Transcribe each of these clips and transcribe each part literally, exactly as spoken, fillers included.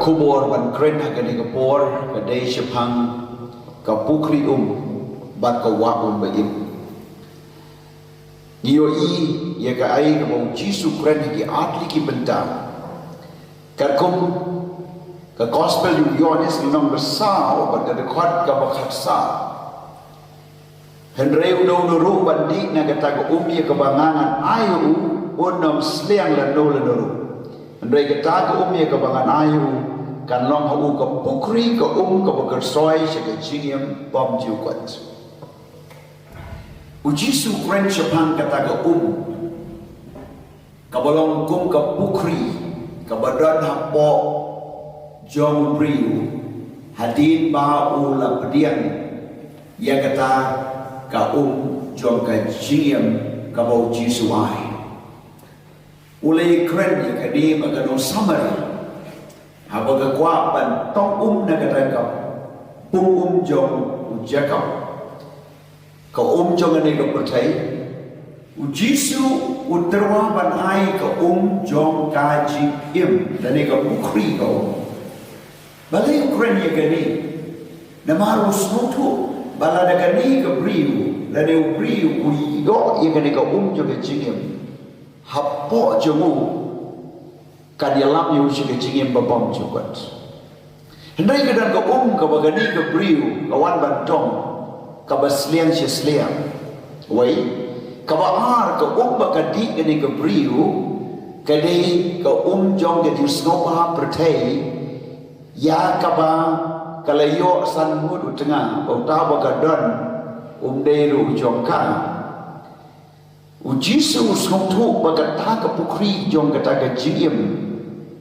Khubor ban kren ha kane ka por ka dei shaphang ka pukhri um bad ka wah um ba im. Ngi ïohi ïa kaei kaba u Jisu u kren ha ki ar tylli ki bynta. Katkum ka Gospel u Ïoannis lynnong ba saw bad ka dkhot kaba khatsaw. Hynrei uno uno ruh uban dih na kata ka um ïa kaba nga ngan ai ha u, un ym sliang lano lano ruh. Hynrei kata ka um ïa kaba ngan ai ha u kan long ha u ka pukhri ka um kaba kyrsoi sha ka jingim bymjukut. U Jisu u kren shaphang kata ka um kaba long kum ka pukhri kaba don hapoh jong u briew hadien ba u la pdiang ïa kata ka um jong ka jingim kaba u Jisu u ai. U la ïakren ïa kane bad ka nong Samaria haba ka kwah ban tong um na kata ka pung um jong u Jakob, ka um jong kane ka pyrthei. U Jisu u tyrwa ban ai ka um jong ka jingim lane ka pukhri ka um. Balei u kren ïa kane? Namar u sngewthuh ba lada kane ka briew lane u briew u ïoh ïa kane ka um jong ka jingim hapoh jong u, kan ïalam ïa u sha ka jingim ba bymjukut. Hynrei ka don ka um kaba kane ka briew ka wan ban tong, kaba sliang sha sliang. Wei, kaba ar ka um ba ka dih kane ka briew ka dei ka um jong ka jingsngewbha pyrthei ïa kaba ka la ïoh san ngut u tnga, uta ba ka don um dei ruh jong ka. U Jisu u sngewthuh ba kata ka pukhri jong kata ka jingim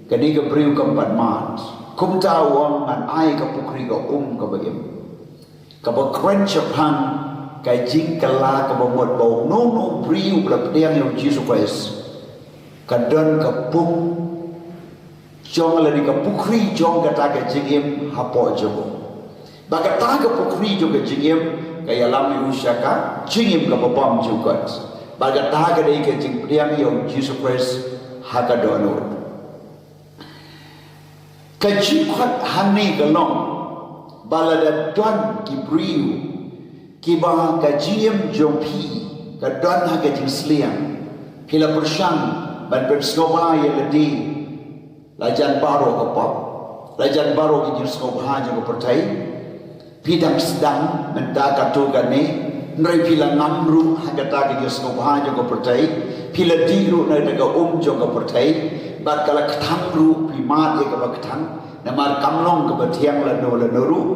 ka dei ka briew kam pat mad. Kumta u ong, ngan ai ka pukhri ka um kaba im. Kaba kren shaphang ka jingkylla kaba mut ba uno uno u briew ba la pdiang ïa u Jisu Khrist ka don ka pung jong lane ka pukhri jong kata ka jingim hapoh jong u. Ba kata ka pukhri jong ka jingim ka ïalam ïa u sha ka jingim kaba bymjukut. Ba kata ka dei ka jingpdiang ïa u Jisu Khrist ha ka dohnud. Ka jingkhot hangne ka long ba lada don ki briew kiba ka jingim jong phi ka don ha ka jingsliang, phi la pyrshang ban pynsngewbha ïa lade, la jan baroh ka pop, la jan baroh ki jingsngewbha jong ka pyrthei. Phi dang sdang mynta katto katne, hynrei phi la ngam ruh ha kata ka jingsngewbha jong ka pyrthei. Phi la dih ruh na kata ka um jong ka pyrthei, bad ka la kthang ruh, phi mad ïa kaba kthang. Namar kam long kaba thiang lano lano ruh.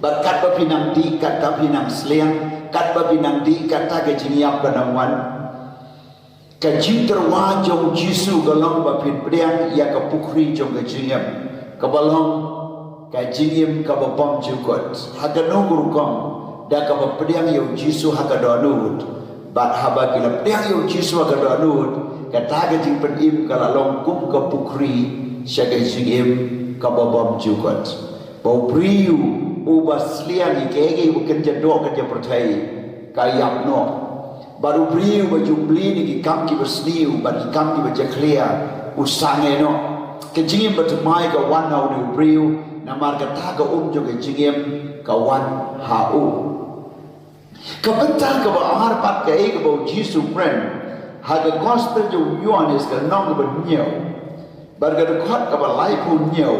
Bad katba phi nang dih, katba phi nang sliang, katba phi nang dih, kata ka jingïap ka nang wan. Ka jingtyrwa jong u Jisu ka long ba phin pdiang ïa ka pukhri jong ka jingim, kaba long ka jingim kaba bymjukut. Ha kano ka rukom? Da kaba pdiang ïa u Jisu ha ka dohnud. Bad haba ki la pdiang ïa u Jisu ha ka dohnud, kata ka jingpynim ka la long kum ka pukhri sha ka jingim kaba bymjukut. Ba u briew uba sliang ïa kaei kaei ba kynja doh kynja pyrthei ka ïap noh. Bad u briew uba jumbli na ki kam kiba sniew bad ki kam kiba jakhlia u sangeh noh. Ka jingim bathymmai ka wan ha une u briew, namar kata ka um jong ka jingim ka wan ha u. Ka bynta kaba ar pat kaei kaba u Jisu u kren ha ka Gospel jong u Ïoannis ka lynnong kaba hynñiew bad ka dkhot kaba laiphew hynñiew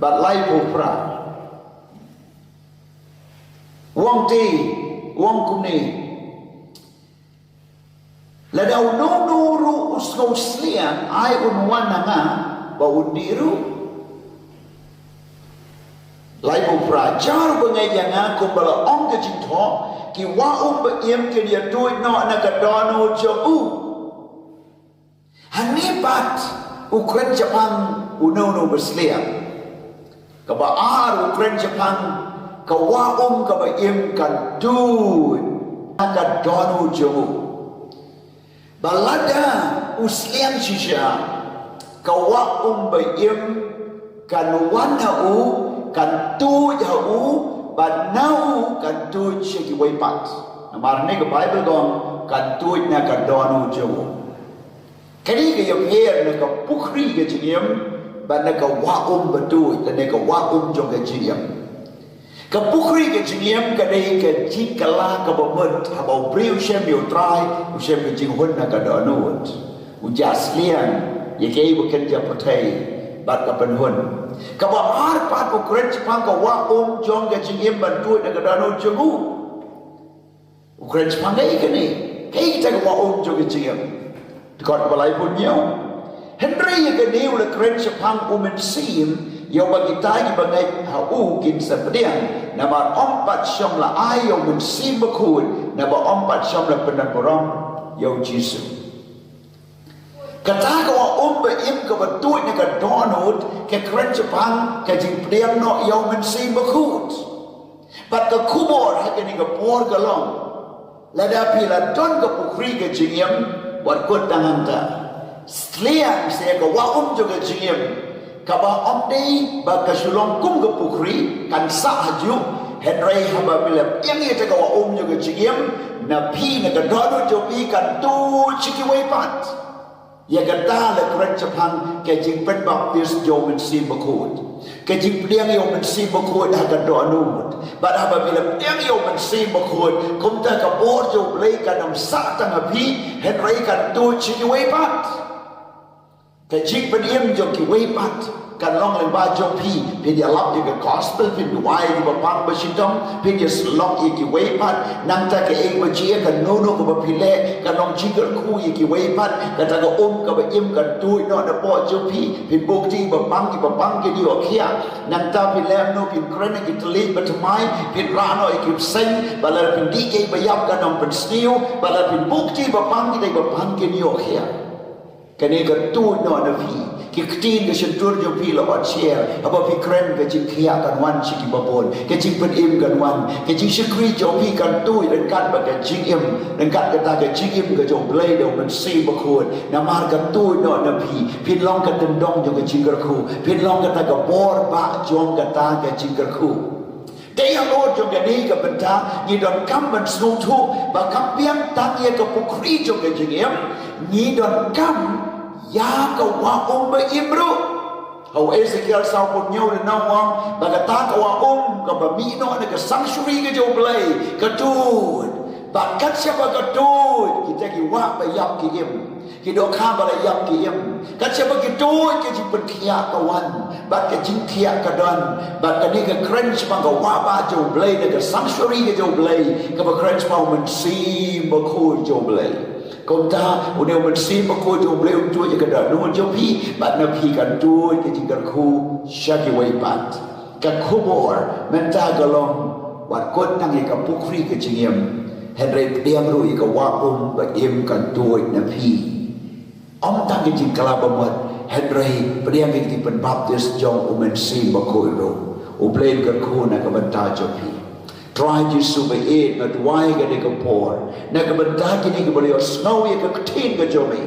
bad laiphew phra. U ong te, u ong kumne, lada uno uno ruh u sngewsliang, ai un wan ha nga ba un dih ruh. Laiphew phra. Jar ba ngeit ïa nga, kumba la ong ka jingthoh, ki wah um ba im kin ïatuid noh na ka dohnud jong u. Hangne pat u kren shaphang uno uno ba sliang. Kaba ar u kren shaphang ka wah um kaba im kan tuid na ka dohnud jong u. Ba lada u sliang shisha, ka wah um ba im kan wan ha u, kan tuid ha u, bad na u kan tuid sha kiwei pat. Namar ne ka Baibl ka ong kan tuid na ka dohnud jong u. Kane ka ïapher na ka pukhri ka jingim Bad na ka wah um ba tuid, na ka wah um jong ka jingim. Ka pukri ka jingim ka dei ka jingkylla kaba mut, haba u briew u shem ïa u Trai, u shem ka jinghun na ka dohnud. U jah sliang ïa kaei ba kynja pyrthei bad ka pynhun. Kaba ar pat, u kren shaphang ka wah um jong ka jingim ban tuid na ka dohnud jong u. U kren shaphang kaei kane? Kaei kata ka wah um jong ka jingim? Dkhot ba laiphew hynñiew. Hynrei ïa kane u la kren shaphang u Mynsiem, ïa uba kita kiba ngeit ha u kin sa pdiang, namar ym pat shym la ai ïa u Mynsiem Bakhuid, naba ym pat shym la pyndonburom ïa u Jisu. Kata ka wah um ba im kaba tuid na ka dohnud ka kren shaphang ka jingpdiang noh ïa u Mynsiem Bakhuid. Bad ka khubor ha kane ka por ka long, lada phi la don ka pukri ka jingim, wat kut tang hangta. Sliang sa ïa ka wah um jong ka jingim, kaba ym dei ba ka shu long kum ka pukri kan sah hajuh, hynrei haba phi la pdiang ïa kata ka wah um jong ka jingim, na phi, na ka dohnud jong phi kan tuid sha kiwei pat. Ïa kata la kren shaphang ka jingpynbaptis jong u Mynsiem Bakhuid. Ka jingpdiang ïa u Mynsiem Bakhuid ha ka dohnud. Bad haba phi la pdiang ïa u Mynsiem Bakhuid, kumta ka bor jong u Blei kan ym sah tang ha phi, hynrei kan tuid sha kiwei pat. Ka jingpynim jong kiwei pat kan long lyngba jong phi. Phin ïalap ïa ka gospel, phin duwai ïa kiba pang ba shitom, phin ïasyllok ïa kiwei pat. Nangta kaei ba jia, kano kano kaba phi leh, kan long jingkyrkhu ïa kiwei pat. Kata ka um kaba im kan tuid noh napoh jong phi. Phin buh kti ba pang, kiba pang kin ïoh khiah. Nangta phin leh kumno? Phin kren ïa ki tylli ba thymmai, phin rah noh ïa ki bseiñ, bad lada phin dih kiei ba ïap kan ym pynsniew, bad lada phin buh kti ba pang, kiei ba pang kin ïoh khiah. Kane ka tuid noh na phi. Ki ktien ka shyntur jong phi la ot sher. Haba phi kren, ka jingkhiah kan wan sha kiba bun. Ka jingpynim kan wan. Ka jingshakri jong phi kan tuid ryngkat bad ka jingim. Ryngkat kata ka jingim ka jong u Blei da u Mynsiem Bakhuid. Namar ka tuid noh na phi. Phin long ka tyndong jong ka jingkyrkhu. Phin long kata ka bor bah jong kata ka jingkyrkhu. Te ïa lor jong kane ka bynta ngi donkam ban sngewthuh ba kam biang tang ïa ka pukri jong ka jingim, ngi donkam ïa ka wah um ba im ruh. Ha u Esekiel sawphew hynñiew la ong ba kata ka wah um kaba mih noh na ka sanctuary ka jong u Blei ka tuid. Bad kat shaba ka tuid, kita ki wah ba ïap ki im. Ki dohkha ba la ïap ki im. Kat shaba ki tuid, ka jingpynkhiah ka wan, bad ka jingkhiah ka don. Bad kane ka kren shaphang ka wah bah jong u Blei, na ka sanctuary ka jong u Blei, kaba kren shaphang u Mynsiem Bakhuid jong u Blei. Kumta une u Mynsiem Bakhuid jong u Blei un tuid ïa ka dohnud jong phi, bad na phi kan tuid ka jingkyrkhu sha kiwei pat. Ka khubor mynta ka long, wat kut tang ïa ka pukri ka jingim, hynrei pdiang ruh ïa ka wah um ba im kan tuid na phi. Ym tang ka jingkylla ba mut, hynrei pdiang ïa ka jingpynbaptis jong u Mynsiem Bakhuid ruh. U Blei un kyrkhu na ka bynta jong phi. Trai Jisu ba ïeit, nga duwai ha kane ka por na ka bynta kine kiba la ïohsngew ïa ka ktien ka jong me.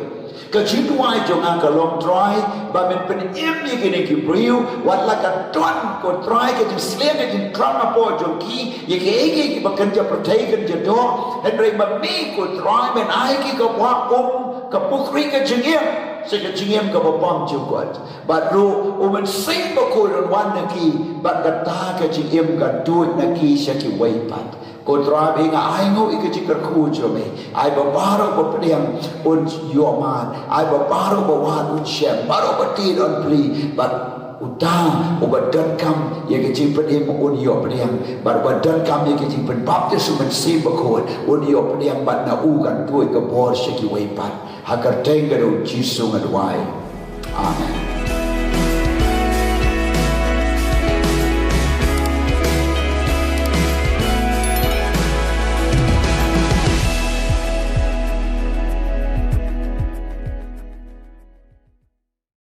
Ka jingduwai jong nga ka long, Trai, ba men pynim ïa kine ki briew, wat la ka don, ko Trai, ka jingsliang, ka jingthrang hapoh jong ki ïa kiei kiei kiba kynja pyrthei, kynja doh, hynrei ma me, ko Trai, men ai ki ka wah um, ka pukri ka jingim, sha ka jingim kaba bymjukut. Bad ruh u Mynsiem Bakhuid un wan na ki, bad kata ka jingim kan tuid na ki sha kiwei pat. Ko Trai, ba nga ainguh ïa ka jingkyrkhu jong me. Ai ba baroh ba pdiang un ïoh mad. Ai ba baroh ba wad un shem. Baroh ba tied un plie. Bad uta uba donkam ïa ka jingpynim un ïoh pdiang. Bad uba donkam ïa ka jingpynbaptis u Mynsiem Bakhuid un ïoh pdiang, bad na u kan tuid ka bor sha kiwei pat. Ha ka kyrteng ka jong u Jisu nga duwai. Amen.